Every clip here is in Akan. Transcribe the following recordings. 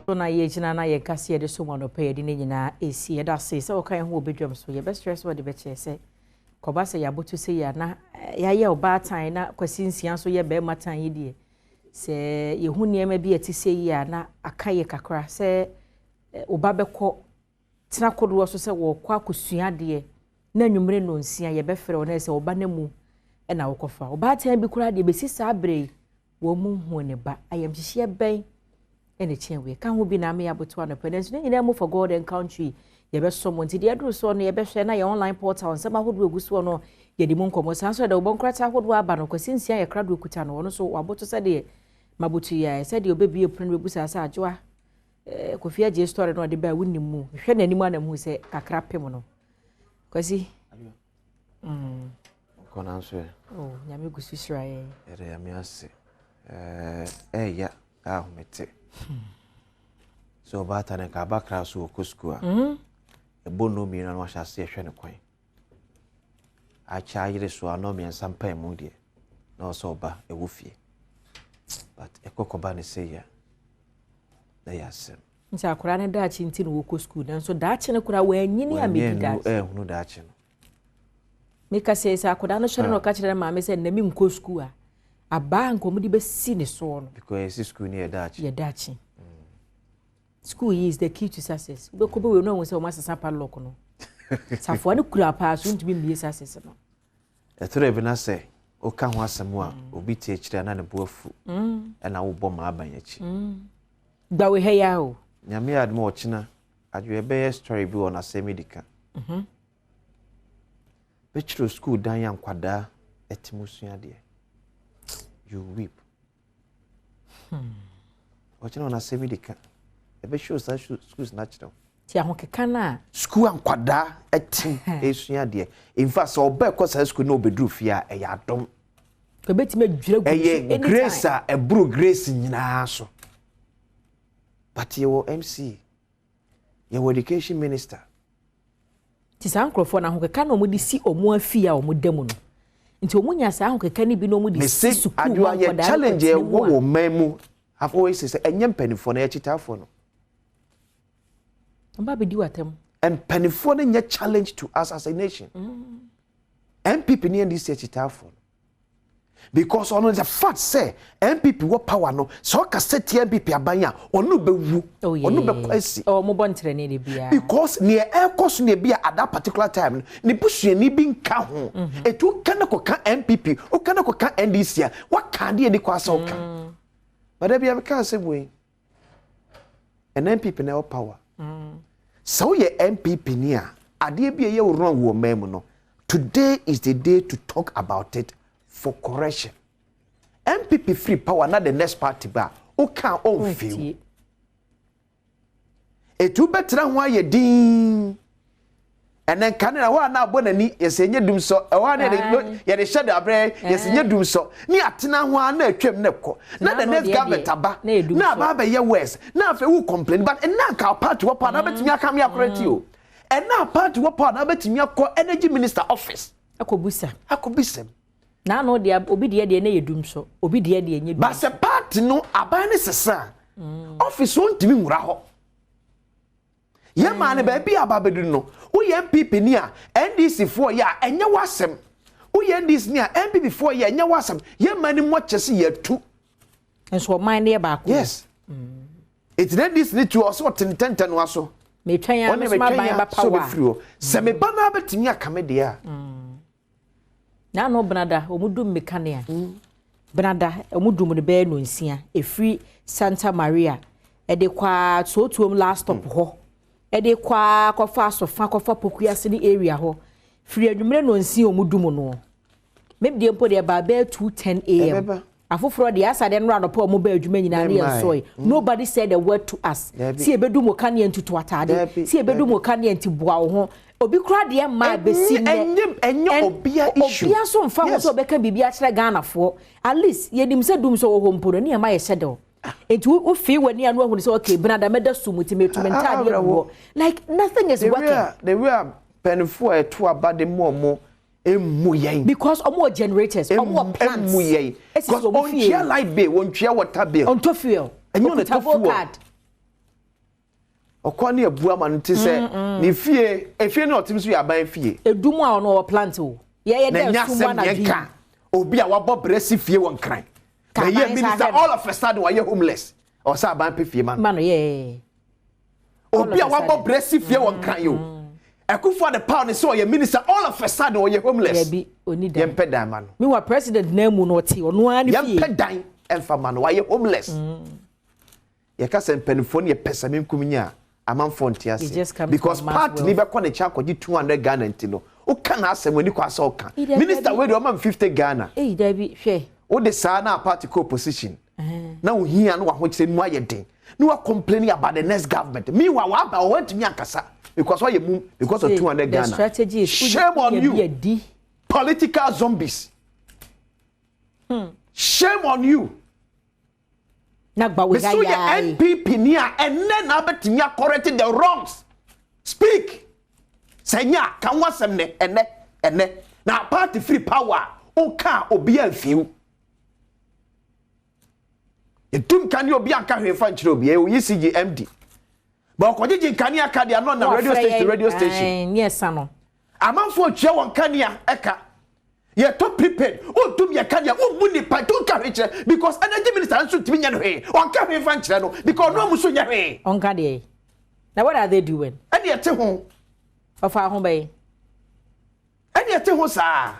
So na yɛgyina na yɛn kase yɛde so mu anɔpɛ yɛde ne nyinaa ɛsi. Yɛda ase sɛ wɔka yɛn ho wɔ badwam so. Yɛbɛsrɛ sɛ wɔde bɛkyerɛ sɛ kɔba sɛ yɛaboto sɛ yɛ na yɛayɛ ɔbaatan na Kwasi Nsia nso yɛ bɛrima tan yi deɛ, sɛ yɛhu nneɛma bi a ɛte sɛ yi a, na aka yɛ kakra sɛ ɔba bɛkɔ tena kodoɔ so sɛ wɔkɔ akɔsua adeɛ na anwummere 6:00 yɛbɛfrɛ wo na sɛ ɔba no mu ɛna wokɔfa ɔbaatan bi koraa deɛ, bɛsi saa berɛ yi wɔn mu hu ne ba. Ayamhyehyeɛ bɛn ɛna kyɛn wei ka ho bi na ameyɛ aboto anɔpɛ? Nanso ne nyinaa mu, for God and country, yɛbɛsɔ mo. Nti deɛ ɛduru soɔ no, yɛbɛhwɛ na yɛ online portal nsɛm ahodoɔ egu soɔ no, yɛde mu nkɔmmɔ saa nso. Yɛde wɔbɔ nkrataa ahodoɔ aba no, Kwasi Nsia yɛ krado kuta no, ɔno nso waboto sɛdeɛ maboto yi a, sɛdeɛ ɔbɛbie pono no bɛbu saa sɛ Adwoa Kofi Agye story no ɔde baa wonim mu. Hwɛ n'anim anam hu sɛ kakra pem no. Kwasi. Nkɔ nanso ɛ. Oh, Nyame gu so hyira yɛn. Yɛde Nyame ase. Ɛɛya ahomete sɛ ɔbaata no nka abakra so wɔkɔ sukuu a, ɛbɔ 2:30 na wahyɛ ase ɛhwɛ ne kwan akyɛ ayere so a, 3:30 mpae mu deɛ na ɔsɛ ɔba ɛwɔ fie, but ɛkɔ kɔba ne sɛ yɛ na yɛ asɛm. Nti akwaraa no daakye nti na wɔkɔ sukuu, nanso daakye no koraa wɔanyini a mɛdi daakye. Ɛhunu daakye no. Meka sɛ akwadaa no sɔre na ɔka kyerɛ ne maame sɛ nnɛ menkɔ sukuu a, abaa nkɔmɔ de bɛsi ne soɔ no. Because yɛsi sukuu no yɛ daakye. Yɛ daakye. School yi is the key to success. Wobɛkɔ bɛwei no, ahu sɛ wɔn asesa padlock no, safoa no kura paa so ntumi mmie success no. Ɛtɔrɔ bi na sɛ woka ho asɛm a, obi tie akyire a na ne bo afu, ɛna wobɔ maa aban akyi. Gbawe ha ya o. Nyame yɛ adom a, ɔkyena adwo yɛbɛyɛ story bi wɔ n'asɛm di ka bɛkyerɛ school dan a nkwadaa ɛte mu sua adeɛ, you weep. Ɔkyena wɔ n'asɛm di ka ɛbɛhyɛ saa schools no akyerɛ wo. Ti ahokeka no a. School a nkwadaa ɛte esua adeɛ, in fact, sɛ ɔbɛ kɔ saa school na ɔbɛduru fie a, ɛyɛ adom. Ɛbɛtumi adwira gu so. Ɛyɛ grace a ɛboro grace nyinaa so. But yɛwɔ MCE, yɛwɔ education minister. Nti saa nkurɔfoɔ no, ahokeka na wɔde si wɔn afie a wɔn da mu no, nti wɔn nya saa ahokeka no bi na wɔn de si sukuu ma Adwoa, yɛ nkwadaa no challenge kɔtena ɛwɔ mu a wɔ man mu, I've always say sɛ ɛnyɛ mpanimfoɔ no, ɛyɛ kyitaafoɔ no. Ɔba abɛdi w'atam. Mpanimfoɔ no nyɛ challenge to us as a nation. NPP ne NDC akyitaafoɔ no, because ɔno, the fact sɛ NPP wɔ power no, sɛ ɔka sɛ tie NPP aban a, ɔno bɛwu. Oh, yeah. Ɔno bɛkɔ asi. Ɔ mo bɔ ntrɛne de biara. Because nea ɛrekɔ so nea bi a at that particular time no, ne busuani bi nka ho. Etu woka ne kɔka NPP, woka ne kɔka NDC a, waka adeɛ ni kɔ asɛ woka but bi a meka asɛm wei, ɛna NPP na ɛwɔ power. Sɛ woyɛ NPP ni a, adeɛ bi a ɛyɛ wo wrong wɔ ɔman mu no, today is the day to talk about it for correction. NPP firi power na the next party ba a, woka a, ɔmfiw. Tie. Etu bɛtena ho ayɛ din. Ɛnɛ nka ne na hɔ a na abɔ n'ani yɛsɛ nye dum sɔ ɛhɔ a na yɛde yɛde hyɛ de abrɛ yɛsɛ nye dum sɔ ne atena ho a na atwam na ɛkɔ na the next government aba na yɛ dum na sɔ. Aba abɛyɛ worse na afei wo complain, but ɛna nka party wɔ power na abɛtumi aka mi akɔrɔ ti o, ɛna party wɔ power na abɛtumi akɔ energy minister office. Akɔbusa. Akɔ bisɛm. N'ano deɛ, obi deɛ deɛ ne yɛ dum so, obi deɛ deɛ nye dum. But sɛ party no aban ne sesa a, office wɔn ntumi nwura hɔ. Yɛn maa no baabi a aba abɛduru no, woyɛ NPP ni a, NDC foɔ yɛ a, ɛnyɛ w'asɛm. Woyɛ NDC ni a, NPP foɔ yɛ a, ɛnyɛ w'asɛm. Yɛn maa no mu akyɛ sɛ yɛtu. Nso ɔman no yɛ baako. Yes, eti na NDC ni tu ɔsɛ ɔte ntɛntɛn no aso. Metwɛn a ɔne mesoma metwɛn ban a ba sɛ power. ɔbɛfiri hɔ sɛ meba no abɛtumi aka me deɛ a. N'ano benada wɔn dum me kanea. Benada wɔn dum no bɛyɛ 6:00, efiri Santa Maria ɛde kɔ a Sootuom last stop hɔ, ɛde kɔ a kɔfa Asɔfa, kɔfa Pokuase ne area hɔ, firi anwummerɛ 6:00 wɔn dum no. Me deɛ mpo deɛ baa bɛyɛ 2:10 a.m. Ɛbɛba. Afoforɔ deɛ asa deɛ nnora anɔpa a wɔn bɛ adwuma nyinaa ne yɛn Mɛmmae. sɔe. Nobody said a word to us. Dabi. Si ebedu mo kanea ntutu ataade. Dabi, Si ebedu dabi. mo kanea nti boa wo ho. Obi kora deɛ mmaa besi nnɛ. Ɛnyɛ obia issue. Obia nso nfa ho sɛ ɔbɛka biribi akyerɛ Ghanafoɔ. At least yɛnim sɛ dum sɛ wɔ hɔ mpo no, ne yɛma yɛ hyɛ dɛw. Nti wofii w'ani ano ahunu sɛ okay, benada mɛda sum nti metu me Ah, ntaadeɛ agu awerɛhoɔ. hɔ. Like nothing is The way working. A the way a mpanyinfoɔ a ɛto aba de mu ɔmo emu yɛn. Because ɔmo wɔ generators, ɔmo wɔ plants. Emu yɛn. Esisi Because ɔmo fie. ɔntua light bill, wɔntua water bill. Ɔntɔ fuel. Ɛnyɛ ɔna Okuta ɛtɔ fuel. card. Ɔkɔ ne abu ama no ti sɛ ne fie, efie no ɔtem so yɛ aban fie. Edum a ɔno ɔwɔ plant o. Yɛyɛ Na dɛ ɛnyɛ sum asɛm anadwo yɛn yi. ka obi a wabɔ brɛ si fie wɔ Nkran. Ka Na aban yɛ nsa minister, ahwɛ no. all of a sudden wayɛ homeless. Ɔsɛ aban pɛ fie ma no. Ma no yɛ. All Obi a of a wabɔ sudden. brɛ si fie wɔ Nkran yi o. Akufo Addo power ne sɛ ɔyɛ minister, all of a sudden ɔyɛ homeless. Yɛbi oni dan. Yɛmpɛ dan ma no. Meanwhile, president na mu no ɔte ɔno ara ne fie. Yɛmpɛ dan ɛmfa ma no, wayɛ homeless. Yɛka sɛ mpanimfoɔ no yɛ pɛsɛmenkum nya a, amanfoɔ nte They ase. just come to Because amass party ni wealth. bɛkɔ ne kyɛn akɔgye 200 Ghana nti no, woka n'asɛm ani kɔ asɛ ɔka. Ei, dabi, Minister dabi. wei deɛ ɔma me 50 Ghana. Eyi dabi hwɛ. Wode saa na party kɔ opposition na wohia na wahokyerɛ mu ayɛ den na wa complaining about the next government. Meanwhile, waba ɔwantumi ankasa because ɔyɛ mum because of 200 The Ghana. strategy is Shame on yɛ you. bi adi. Political zombies. Shame on you. Na gba wo Meso yɛ ya. NPP ni a ɛnɛ na abɛtumi acorrect the wrongs. Speak. Sɛ nya ka ho asɛm nɛ ɛnɛ ɛnɛ na party free power a woka a obi amfiw. Yɛtum ka ne obi anka hwee fa nkyerɛ obi, ɛyɛ ECG MD. But ɔkɔgyegye nkanea ka deɛ no na radio station to radio station. Nyɛ sa no. Amanfoɔ tua wɔn kanea ɛka. Yɛtɔ prepaid, wontum yɛ kanea, wommu nipa nti wonka hwee kyerɛ because energy minister nso ntumi nyɛ no hwee. Ɔnka hwee fa nkyerɛ no because ɔno amu so nyɛ hwee. Ɔnka deɛ. Na what are they doing? Ɛne ɛte ho. Ɔfa ho bɛyi. Ɛne ɛte ho saa.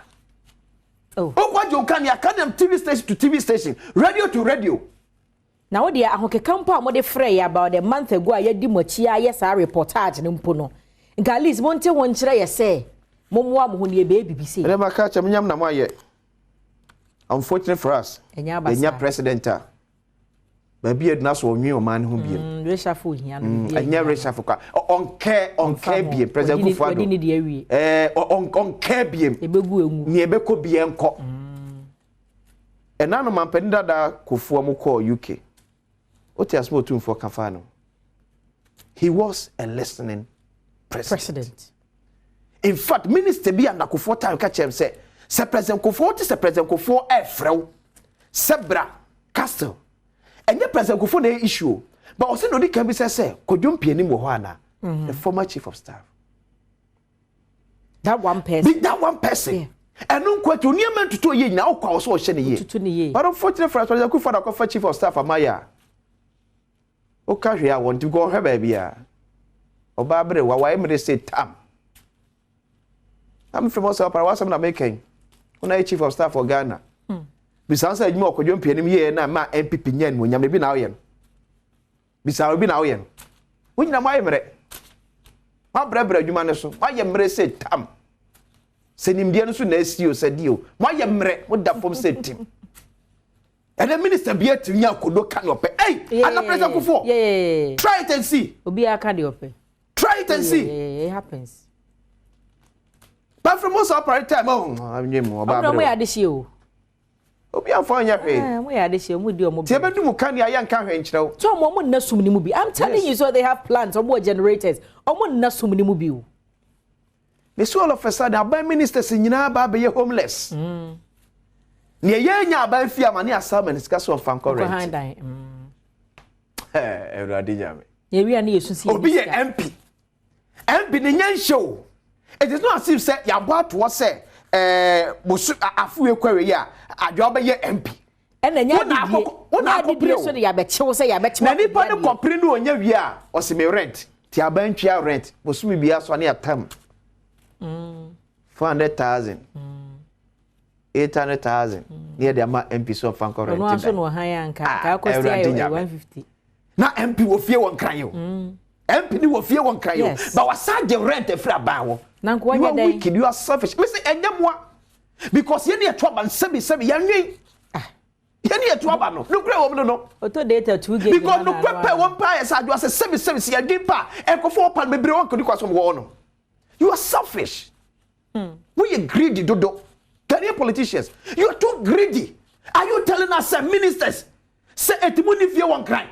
Oh. Wokɔ gye wo kanea, kanea TV station to TV station, radio to radio. Na wo deɛ ahokeka mpo a mode frɛ yɛ about a month ago a yɛdi mo akyi a yɛ saa reportage no mpo no. Nka at least monte ho nkyerɛ yɛ sɛ mommoa mo ho ne yɛbɛyɛ bibi sei. Ɛdɛ maka kyɛ menyam na moayɛ. Unfortunate for us, Ɛnyɛ aba yɛnya saa. president a baabi a aduna so ɔnwe ɔman no ho biem. Reshuffle hia no. Biribi Ɛnyɛ ahia no. reshuffle kwa. Ɔnkɛ ɔnkɛ Ɔmfa ho. biem. President Wadi Akufo wadi Addo. ne deɛ awie. Ɔnkɛ biem. Ebegu engu. Nea ɛbɛkɔ bie nkɔ. Ɛna no mampanin dada Kofoɔ mu kɔɔ UK. Wote asɛm a Otumfoɔ ka fa no. He was a listening president. President. In fact, minister bi a Nakofoɔ time ka kyerɛ m sɛ President Kofoɔ wote sɛ President Kofoɔ ɛɛfrɛ wo sɛ bra castle. Ɛnyɛ President Kofoɔ na ɛyɛ issue o. But ɔsɛ na odi kan bi sɛ Kojo Mpianim wɔ hɔ ana? The former chief of staff. That one person. Be that one person. Ɛno nko akyi nneɛma ntutu yie nyinaa wokɔ a wɔ sɛ ɔhyɛ ne yie. Tutu ne yie. But unfortunately for us, President Akufo Addo akɔfa chief of staff ama yɛ a, woka hwee a wɔn ti kɔ ɔhwɛ baabi a ɔbaa bere wa wayɛ mmere sɛ tam. Na mefiri mɔ sɛ ɔpara wasɛm na meka yi. Wona yɛ chief of staff for Ghana. Bisa sɛ adwuma ɔkɔdwo mpianim yie na ma NPP nya animuonyam na ebi na woyɛ no. Bisa obi na woyɛ no. Wo nyina moayɛ mmerɛ. Moabrɛbrɛ adwuma no so. Moayɛ mmerɛ sɛ tam. Sɛ nimdeɛ no so na asi o sɛ di o. Moayɛ mmerɛ. Moda fam sɛ tim. Ɛnɛ minister bi atumi akodo ka ne ɔpɛ. Ei! Ana President Kufuor. Yeah. Try it and see. Obi aka deɛ ɔpɛ. Try it and see. Yeah, it happens. But from most operate time, oh, I'm mu Ɔmo ɔbaa na ɔmo yɛ bere. adehye o. Obi amfa nyɛ hwee. Eh, ɔmo yɛ adehye, ɔmo di ɔmo Tie bere. bɛdu mu kanea yɛ nka hwee nkyerɛ wo. So ɔmo nna sum ni mu bi. I'm telling Yes. you, so they have plans. Ɔmo wɔ generators. Ɔmo nna sum ni mu bi o. Mesi all of a sudden aban ministers nyinaa ba abɛyɛ homeless. Nea yɛnya aban fie ama ne asa ama ne sika so ɔmfa nkɔ Kɔ han rent. dan. Awurade Nyame. Yɛwia ne yɛsu si. Obi yɛ MP. MP ne nya nhyɛ o. It is not as if sɛ yɛabɔ atoɔ sɛ bosu afowe kɔ yi a adwa wobɛyɛ MP. Ɛna nya Wo na adidie. wo na Nya adidie akɔpere o. so de yɛabɛkyew sɛ yɛabɛkyew. Na nipa ne akɔdi adeɛ. kɔpere ne ɔnya wie a ɔsi me rent ti aban tua rent bosome bia so ne atam 400,000, 800,000 ne yɛde ama MP so ɔfa nkɔ Ɔno rent aso dan. na ɔhan anka. Ah, Ka akɔsi Awurade ayɛ Nyame. 150. Na MP wɔ fie wɔ Nkran yi o. MP ni wɔ fie wɔ Nkran yi o. But wasa gye rent afiri aban hɔ. Na nka You wanyɛ are dɛn? wicked, you are selfish. Me say ɛnyɛ mmoa because yɛn ni yɛto aba nsɛbi sɛbi yɛn nwen. Yɛn ni yɛto aba no nukura wɔ mu no. Oto data 2 gig. Because na nukura pɛ wɔn pa yɛ sɛ adwa sɛ sɛbi sɛbi si yɛdwin pa nkɔfo wɔpa no bebree wɔn nkodi kwa so wɔ no. You are selfish. We are greedy dodo. Ghanaian politicians, you are too greedy. Are you telling us sɛ ministers sɛ etimu ni fie wɔn kran?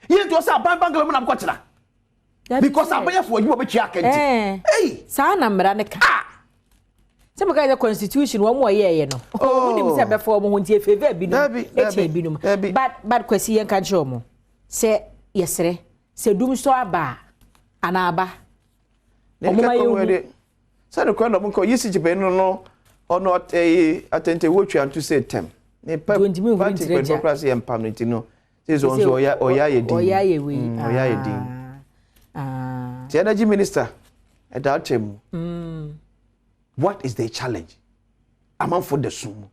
Yɛn ti wɔ sɛ aban bangala mu na nkɔ kyerɛ. Because abayɛfo adwuma bɛtua aka nti. Hey. Saa na mmara ne ka. Ah! Sɛ meka sɛ constitution wɔn mu ɔyɛɛyɛ no. Wɔn nim sɛ bɛfɔ wɔn ho nti efeeve binom. Dabi, dabi, Ekyɛ binom. dabi. But Kwasi yɛn ka kyerɛ wɔn sɛ yɛsrɛ sɛ dum so aba a. Anaaba. Ne Ɔmo ma kɛkɛ yɛhu. wɔ de sɛ ne kwan na ɔmo nkɔ yi si kyepɛ no ɔno ɛyi atɛntɛwɔ twa nto sɛ tɛm ne pa Nti ontumi nhuri party nkyerɛ mpanyinfoɔ gya. koraa sɛ yɛ mpam no nti no sɛ sɛ ɔno nso ɔyɛ ayɛ din. Ɔyɛ ayɛ wei. Ɔyɛ ayɛ din. Ah. Ti energy minister ɛda ɔkyɛ mu. What is the challenge? Amanfo de sum mu.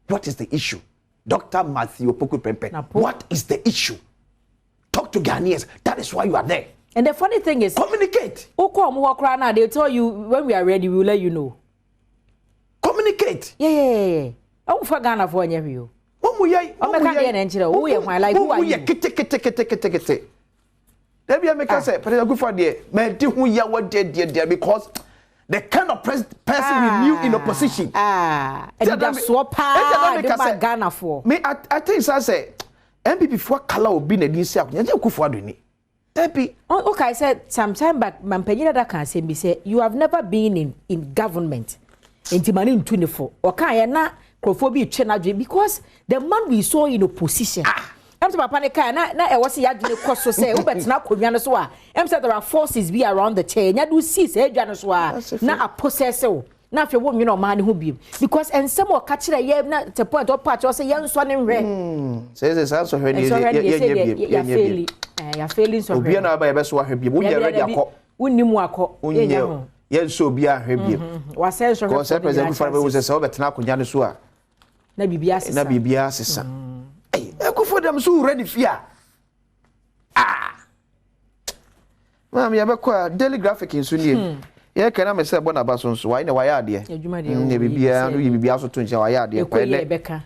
What is the issue? Dr. Matthew Opoku Prempeh. Napo. What is the issue? Talk to Ghanaians. That is why you are there. And the funny thing is, Communicate. wokɔ ɔmo hɔ koraa na they tell you, "When we are ready, we will let you know." Communicate. Yeah. Ɔmo fa Ghana fo nyɛ hwee o. Wɔn mu yɛ. Ɔmɛka deɛ na nkyerɛ wo, woyɛ hwan? Like, who are Wɔn mu you? yɛ kete kete kete kete kete. Dabi a meka sɛ President Akufo deɛ mɛ di ho yɛ wɔ deɛ deɛ deɛ because the kind of person we knew in opposition. Ah, ɛdidasoɔ paa de ma Ghana foɔ. Me I think sɛ NPP foɔ kala obi na di nsi akonya gye Akufo Addo ni. Dabi. Okay, sɛ some time back mampanyin dada ka asɛm bi sɛ you have never been in government nti ma ne ntu ne fo. Ɔka yɛ na nkurɔfoɔ bi twɛ n'adwene because the man we saw in opposition, ɛm sɛ papa ne kaa na ɛwɔ sɛ yɛadwene kɔ so sɛ wobɛtena akonnwa no so a, ɛm sɛ there are forces bi around the chair nya de sii sɛ adwa no so a That's na apossess wo na afei wonnwene ɔman ne ho biom because nsɛm a ɔka kyerɛ yɛ na te point ɔpa kyerɛ sɛ yɛnsɔ ne nhwɛ. Sɛ saa nsɔhwɛ ne nsɔhwɛ no yɛ deɛ yɛ sɛ nyɛ deɛ biem, yɛ nyɛ yɛafail. biem. Yɛafail nsɔhwɛ. Obiara na aba yɛbɛso ahwɛ biem. Wonyɛ ready akɔ. Wonni mu akɔ, yɛnya Wonyɛ ho. yɛnsɔ obiara ahwɛ biem. Wasɛ nsɔhwɛ. Kɔ sɛ President Akufo Addo bɛhu sɛ wobɛtena akonnwa no so a na biribi asesa. Na biribiara sesa. Ɛy, Akufo dɛm so wura ne fie a. Ah! Maame, yɛbɛkɔ a Daily Graphic nso nie. Yɛka na me sɛ bɔ n'aba so nso wayɛ na wayɛ adeɛ. Adwuma deɛ Ne wɔyɛ biribiara sɛ- no yɛ biribiara so to nkyɛn, wayɛ adeɛ. Ɛkɔ yie, ɛbɛka.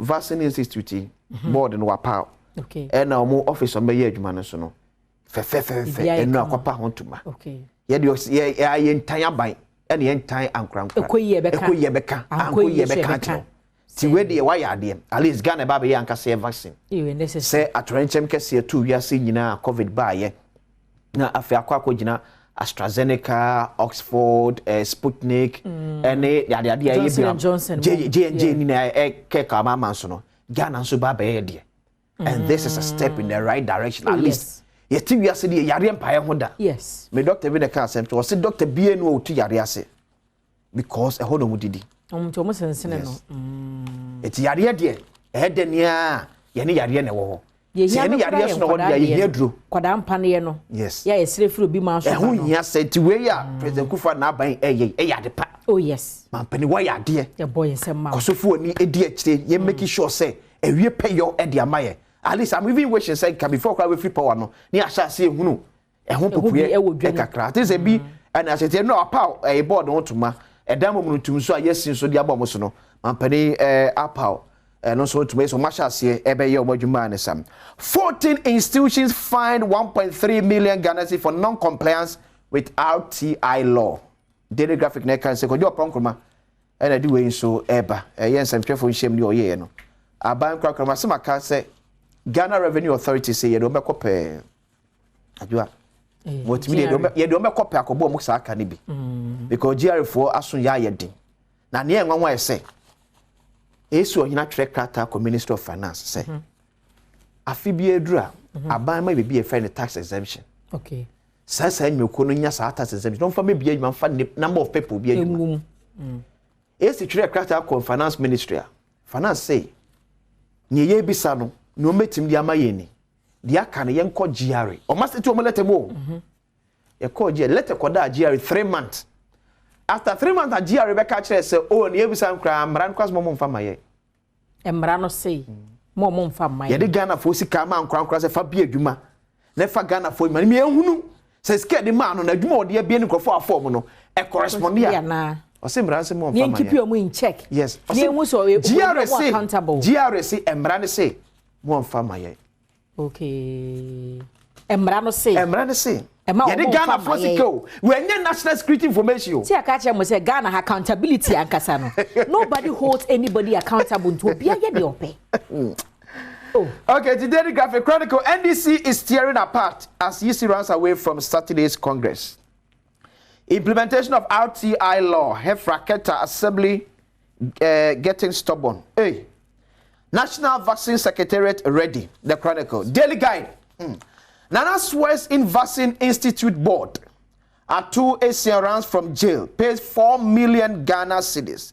Vaccine Institute yi, board no wapaw. Ɛna ɔmo office ɔmo bɛyɛ adwuma no so no fɛfɛɛfɛɛfɛ. Biribiara yɛ ɛnu kama. Akɔpa ho ntoma. Yɛde ɔs yɛ ntan aban ɛna yɛ ntan ankorankora. Ɛkɔ yie, ɛbɛka. Ɛkɔ yie, ɛbɛka. Ankɔ Ankɔ yie yie, nso ɛbɛka ɛbɛka. kyerɛw. Ti wei deɛ wayɛ adeɛ. At least Ghana ɛba abɛyɛ ankasa yɛ vaccine. Ewe necessary. Sɛ atɔrɛnkyɛm kɛseɛ to wiase nyinaa, COVID baayɛ na afei akɔgyina AstraZeneca, Oxford, Sputnik ɛne adeade a ɛyɛ Johnson and Johnson mo. J&J ni na ɛkɛ ka ama nso no, Ghana nso ba abɛyɛ deɛ and this is a step in the right direction. At least yɛte wiase deɛ yareɛ mpaeɛ ho da. Me doctor bi na ɛka asɛm to ɔse doctor bie no a ɔtu yare ase because ɛhɔ na ɔmo didi. Ɔmo nti ɔmo sensene no. Yes. Eti yareɛ deɛ ɛyɛ dɛ nea yɛne yareɛ na ɛwɔ hɔ. Sɛ Yɛhia yɛne no koraa yareɛ yɛ so na ɛwɔ nkwadaa deɛ deɛ yɛhia no. duro. Nkwadaa mpaneɛ no. Yes. Yɛ a yɛsrɛ firi obi ma so ba Ɛho no. hia sɛ nti wei a President Kufuor n'aban ɛyɛ ade pa. Mampanin, wɔyɛ adeɛ. Yɛbɔ yɛn nsɛm ma wo. Kɔsofo ani edi akyire yɛ making sure sɛ ɛwie pɛyɔ ɛde ama yɛ. At least I'm even wishing sɛ nka before koraa wefiri power no ne ahyɛ ase ehunu ɛho bi popoeɛ ɛwɔ dwa no. ɛkakra ate sɛ bi ɛna ahyɛteɛ no apaw ɛyɛ board ho toma ɛdan mu no tum so a yɛsi nso de abɔ ɔmo so no, mampanin apaw ɛno nso ntoma yi so ɔmo ahyɛ aseɛ ɛbɛyɛ ɔmo adwuma ne sam. 14 institutions fined 1.3 million Ghana cedis for non-compliance with RTI law. Daily Graphic na ɛka nsɛ Kɔdwo Ɔpɔn Nkroma ɛna de wei nso ɛba ɛyɛ nsɛmtwerɛfoɔ nhyɛm ne ɔyɛɛ no aban korakora asɛm aka sɛ Ghana Revenue Authority sɛ yɛde ɔmɛkɔ pɛɛ adwoa wɔtumi de yɛde ɔmɛkɔ pɛ akɔbɔ ɔmo saa aka no bi because GRA foɔ aso yɛ ayɛ den na nea ɛnwanwa yɛ sɛ esi ɔhene atwerɛ krataa kɔ Ministry of Finance sɛ afe bi aduru a aban ma biribi yɛfrɛ no tax exemption. Saa nnwumakuo no nya saa tax exemption na ɔmfa mɛbia adwuma mfa ne number of people bi adwuma. Engum. Esi twerɛ krataa kɔ Finance Ministry a Finance say nea yɛbisa no nea ɔmɛtumi de ama yɛn ni, deɛ aka no yɛnkɔ GRA. Ɔma sɛ ti ɔmo letter mu o, yɛkɔɔ GRA, letter kɔdaa GRA 3 months. After 3 months a GRA bɛka kyerɛ sɛ o nea yɛbisa nkoraa mmara no koraa sɛ mo mfa ma yɛ. Mmara no sei mo a mo mfa mma yɛn. Yɛde Ghanafoɔ sika ama nkorankora sɛ fa bi adwuma na fa Ghanafoɔ adwuma no miɛhunu sɛ sika de maa no na adwuma a ɔde abie ne nkurɔfoɔ afɔm no ɛcorrespond a anaa ɔsɛ mmara nsɛm mo ne mfa ma keep yɛn. ɔmo in check. Yes. Ne ehu sɛ ɔyɛ GRA ɔmo se accountable. GRA se mmara ne se mo mfa ma yɛn. Okay, mmara no se mmara ne se ɛma yɛde ɔmo mfa Ghanafoɔ ma yɛn. sika o, wɔnyɛ national security information o. Tí a ka kyerɛ mo sɛ Ghana ha accountability ankasa no, nobody holds anybody accountable nti obiara yɛ deɛ ɔpɛ. Oh. Okay, today the Graphic Chronicle: NDC is tearing apart as EC runs away from Saturday's Congress. Implementation of RTI law, HEFRA Keta Assembly getting stubborn. Hey, National Vaccine Secretariat ready, the Chronicle. Daily Guide. Nana swears in Vaccine Institute board. Ato Essien runs from jail, pays 4 million Ghana cedis.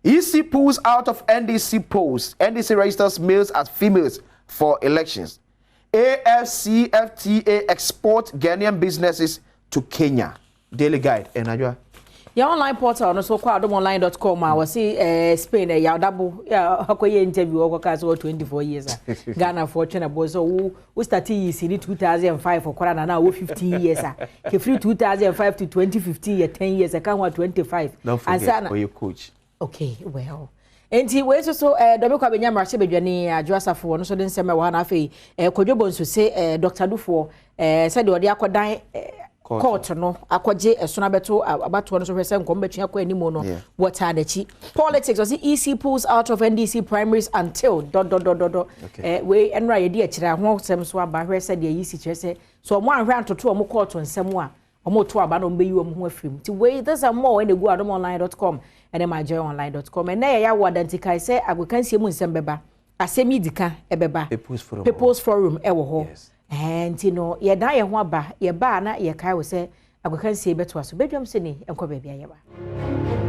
EC pulls out of NDC polls. NDC registers males as females for elections. AFCFTA export Ghanaian businesses to Kenya. Daily Guide, Enajwa. Yɛn online portal no so, kɔ adomonline.com a, wɔsi Spain yawdabo akɔyɛ interview, ɔkɔka sɛ wɔ 24 years a Ghanafoɔ twɛ na bɔ sɛ wo start yi si ne 2005 ɔkɔra na wɔ 15 years a kefiri 2005 to 2015 yɛ 10 years, ɛka ho a 25. Don't forget, ɔyɛ coach. Okay, well, nti wei nso so dɔmi kɔ abɛnya mmarahyɛ badwani Adwo Asafo, ɔno nso de nsɛm ɛwɔ ha. Na afei Kwadwo Bonsu se Dr. Dufoɔ sɛdeɛ ɔde akɔdan court no akɔgye ɛsono abɛto abatoɔ no so, hwɛ sɛ nkɔm bɛtwe akɔ anim no, wɔtaa n'akyi. Politics, ɔsi EC pulls out of NDC primaries until dot dot dot dot. Wei ɛnora yɛdi akyire ho asɛm so aba, hwɛ sɛ deɛ EC kyerɛ sɛ so ɔmo ahwɛ antoto ɔmo court nsɛm a ɔmo to aba na ɔmo bɛyi wɔn ho afiri mu. Nti wei, this and more ɛna egu adomonline.com ɛne myjoyonline.com. Ɛnɛ yɛ yɛawɔ adanti sɛ agokansie mu nsɛm bɛba, asɛm yi di ka ɛbɛba. People's Forum. People's Forum ɛwɔ hɔ. Nti no yɛdan yɛn ho aba, yɛba a na yɛkae wɔ sɛ agokansie bɛtoa so. Bɛdwam sɛ ni nkɔ baabi a yɛba.